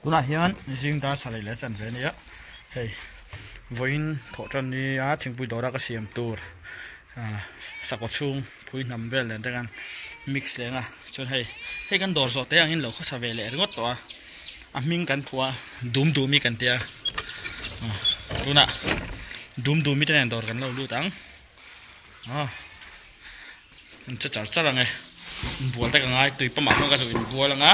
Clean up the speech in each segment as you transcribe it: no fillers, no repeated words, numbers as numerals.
Tunah hian zing dar sarih leh chanve a nia, hei vawiin thawh tan nia thingpui dawra ka siam tur sakawt chhung phui hnam vel nen te khan mix leh ang a, chuan hei hei kan dawr zawh te angin lo khawsa ve leh ringawt tawh a, a hming kan phuah a dum dumi kan tia tunah dum dumi te nen dawr kan lo lut ang. An che char char ang e, inbual te ka ngai tui pamah khan ka zuk inbual ang a.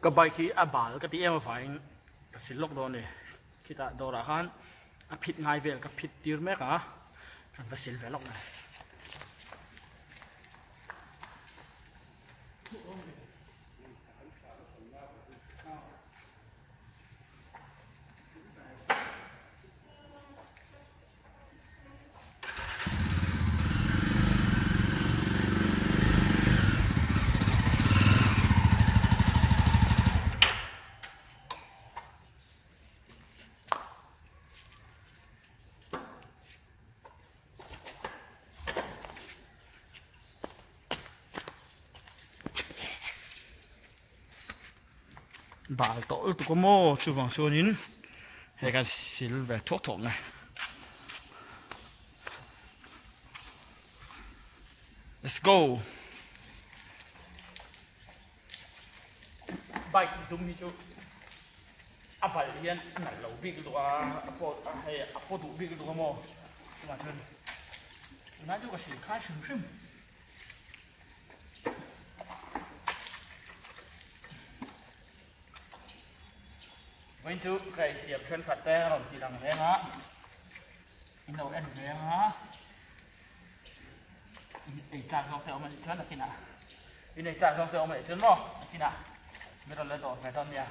Ka bike hi a bal ka tih em avangin ka sil lawk dawn a ni, khitah dawrah khan a phit ngai vel ka phit tir mek a, kan va sil ve lawk mai. Bal tawh lutuk a maw chuvang chuanin hei kan sil ve thuak thuak nge let's go bike dum hi chu a bal hian a nalh lo bik lutuk a a pawh hei a paw duh bik lutuk a maw chuvang chuan tunah chu ka sil khai hrim hrim. Vawiin chu ka insiam thenkhat te a rawn ti lang reng a, in lo en reng a, in ei chak zawk te awm a nih chuan nakinah in ei chak zawk te awm a nih chuan maw nakinah min rawn la dawr ve dawn nia.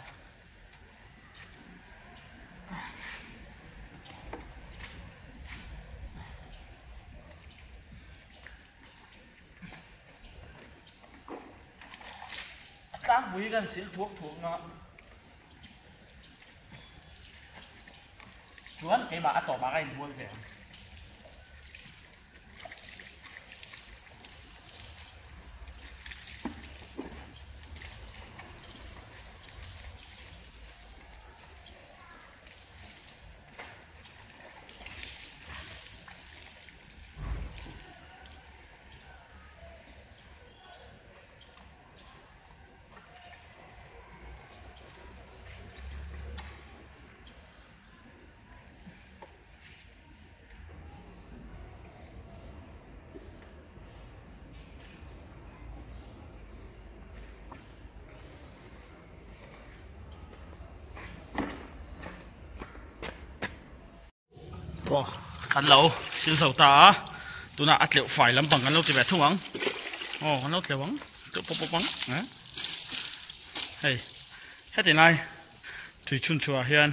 A tlangpui kan sil thuak thuak nga chuan keimah a tawpah ka inbual ve ang. Aw kan lo sil zo ta a tunah a tleuh fai lampang kan lo ti ve thung ang aw kan lo tleuh ang tleuh pawp pawp ang eh hei heti lai tui chhun chhuah hian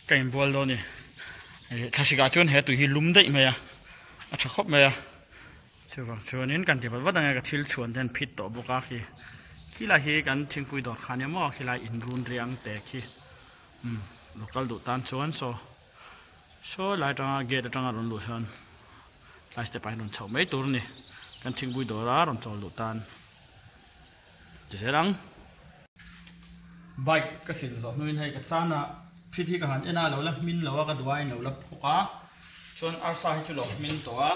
ka inbual dawn a ni thlasik ah chuan he tui hi lum daih mai a a tha khawp mai a chuvang chuanin kan ti vat vat ang e ka thil chhuan te an phit tawh bawk a khi khilai hi kan thingpui dawr kha ania maw khilai inrun riang te khi umm local duh tan chuan saw. Saw lai atanga gate atanga rawn luh hian tlai step ah hian rawn chhoh mai tur a ni kan thingpui dawra rawn chawl luh tan ti zel ang. Bike ka sil zawh hnuin hei ka chan a phit hi ka han en a lo la hmin lo a ka duh aiin lo la phawk a chuan arsa hi chu lo hmin tawh a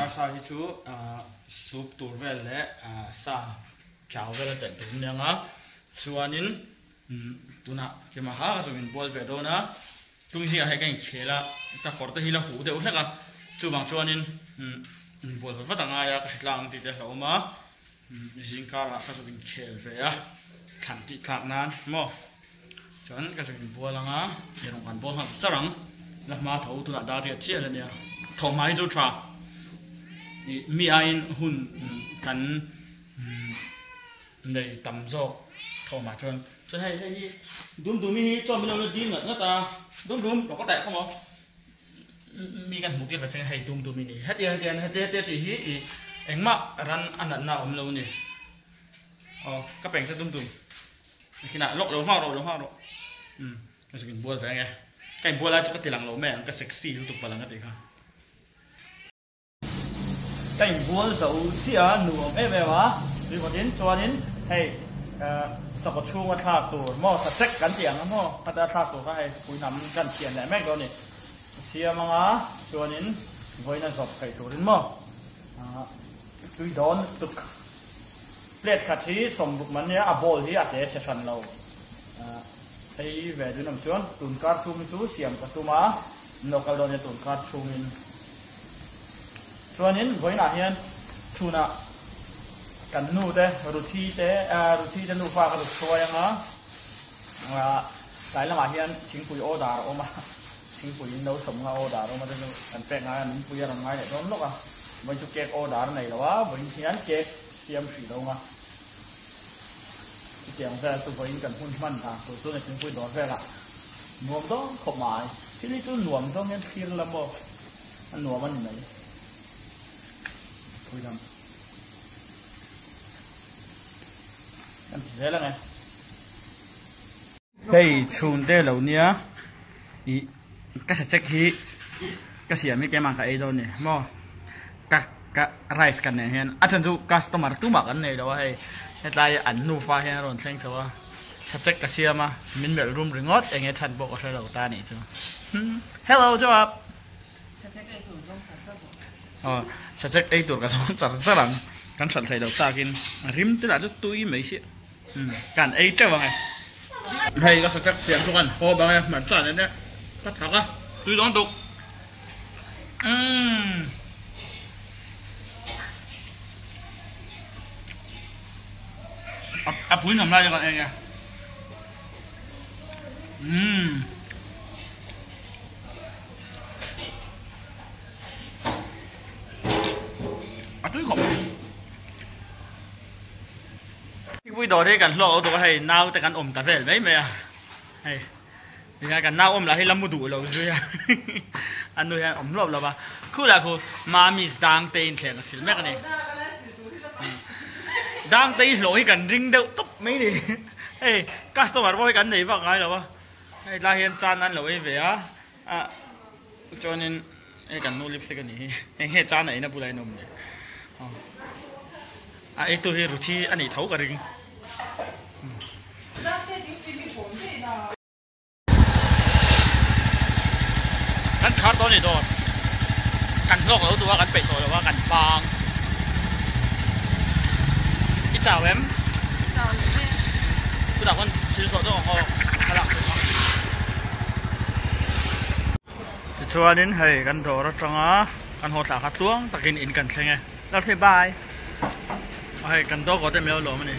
arsa hi chu soup tur vel leh sa chau vel a telh tur a ni ang a chuanin tunah keimah ha ka zawng inbual ve dawn a. Tung zingah hei ka inkhel a, ka kawr te hi la huh deuh hlek a, chuvang chuanin inbual vat vat a ngai a, ka hre tlang ang tih te a hlauhawm a, zing karah ka zuk inkhel ve a, thlan tih tlak nan maw chuan ka zuk inbual ang a, erawng kan bawl nghal char ang, la hma tho tunah dar riat chiah la nia, thawhhma hi chu tha ih mi aiin hun kan nei tam zawk thawhhma chuan. Chuan hei hei hi dum dum hi chaw min lo la dil ngat ngat a dum dum lo ka taih kha maw mi kan hmuh tir ve cheng hei dum dum i ni hetiang hetiang heti heti tih hi ih engmah ran a natna a awm lo ni aw ka peng che dum dum nikhinah lawk lo nghak rawh lo nghak rawh um ka zuk inbual ve ange ka inbual lai chu ka ti lang lo mai ang ka sexy lutuk palh ang ka tih kha. Ka inbual zo chiah a, nuam em em a. Tui vawtin chuanin hei sakaw chhunga thlak tur maw sachek kan tih ang a maw khata thlak tur kha hei puihnam kan thian leh mek dawn a ni. Siam anga chuanin vawiin a zawp theih turin maw tui dawn tuk plate khat hi sawmruk man nia a bowl hi a tle chhe hran lo hei ve dun ang chuan tun kar chhung hi chu siam ka tum a an lo kal dawn nia tun kar chhungin chuanin vawiinah hian chhunah kan nu te Ruthi te Ruthi te nufa ka rut hruai anga. Tlai lamah hian thingpui order a awm a, thingpui in lo sawmnga order a awm a, chu kan pek ngai a, nunpui a rawn ngai leh dawn lawk a, vawiin chu cake order a nei lo a, vawiin hian cake siam hrih lo ang a, chutiang vel chu vawiin kan hun hman dan tur chu ni thingpui dawr velah nuam dawn khawp mai, thil hi chu nuam zawng hian thlir la maw a nuam a ni mai, pui lam. Kan ti zel ang e. Hei chhungte lo nia ih ka sachek hi ka siam hi keimah ka ei dawn ni maw ka ka rice ka nen hian a chhan chu customer tumah kan nei lo a hei hetlai an nufa hian a rawn thleng chho a sachek ka siam a min melh rum ringawt eng nge chhan pawh ka hre lo ta nih chu hello Joab. Sachek ei tur zawng char char bawk. Aw, sachek ei tur ka zawng char char ang. Kan hralh thei lo takin rim te lah chu tui mai si. Umm, kan ei teuh ang e. Hei ka sachek siam chu kan haw bang e, hmarcha nen e ka thak a, tui dawn tuk. Umm. A pui nuam lai chu kan ei e. Umm. A tui khawp mai. Thingpui dawr hi kan hlawk lo tuk a hei nau te kan awm ta vel mai mai a hei tihian kan nau awm lah hi la mu duh lo zui a a nu hian awm hlawp lo va khu lah khu mami's dang te in thleng a sil mek a ni dang te hi hlawh hi kan ring deuh tawp mai ni hei customer pawh hi kan nei vak ngai lo a hei tlai hian chan an lo ei ve a. Ah chuanin hei kan nu lipstick a nih hi heng he chan a eina bulah hian a awm leh a eitu hi ruthi a nih tho ka ring. Kan thar dawn a ni dawn kan hlawk lo duh a kan peih tawh lo a kan pang i chau em? Chutah khawn thil zawh zawk ang aw thlalak tur kha. Tichuanin hei kan dawr atanga kan haw thlah kha tluang takin in kan thleng e. Lalthli bye. Hei kan dawr kawt em lo lawm a ni.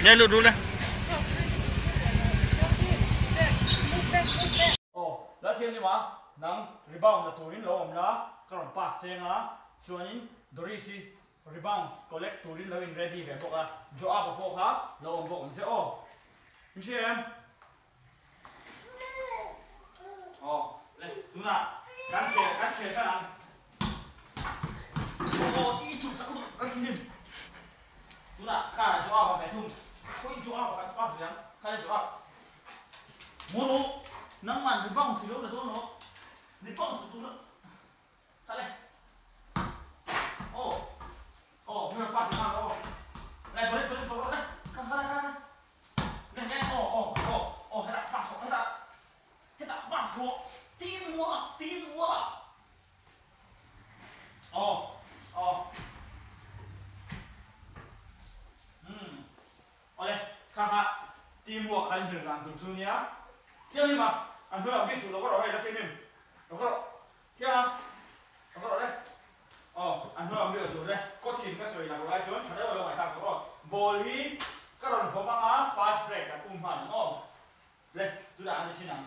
Nge lut ru le. Aw Lalthiam ni ma nang rebound la turin lo awm la ka rawn pass seng a chuanin Doris i rebound collect turin lo in ready ve bawk a Joab a pawh kha lo awm bawk ang che aw in hria em? Aw le tunah kan hria kan hria tan ang aw i chu chak lutuk kan thinrim tunah kha Joab a ve thung khawi Joab a kan pass ve ang kha le Joab Maw nangman rebound si lo la dawn lo rebound su tur kha le aw aw mi rawn pass nghal aw le Doris Doris rawh rawh le kha kha le kha le le le aw aw aw aw hetah pass rawh hetah hetah pass rawh team work team work aw aw umm Awle, kha kha team work kha in zir dan tur chu nia. Thianghlim a, an hnuaiah awm bik suh lo ka rawh hei la thianghlim lo ka rawh thiang a, lo ka rawh le. Aw, an hnuaiah awm bik lo tur le. Coach in ka sawi nak lai chuan tha deuh a lo ngaihthlak tur aw. Ball hi ka rawn vawm ang a, fast break kan um hman ang aw. Le, tunah an ni chin ang.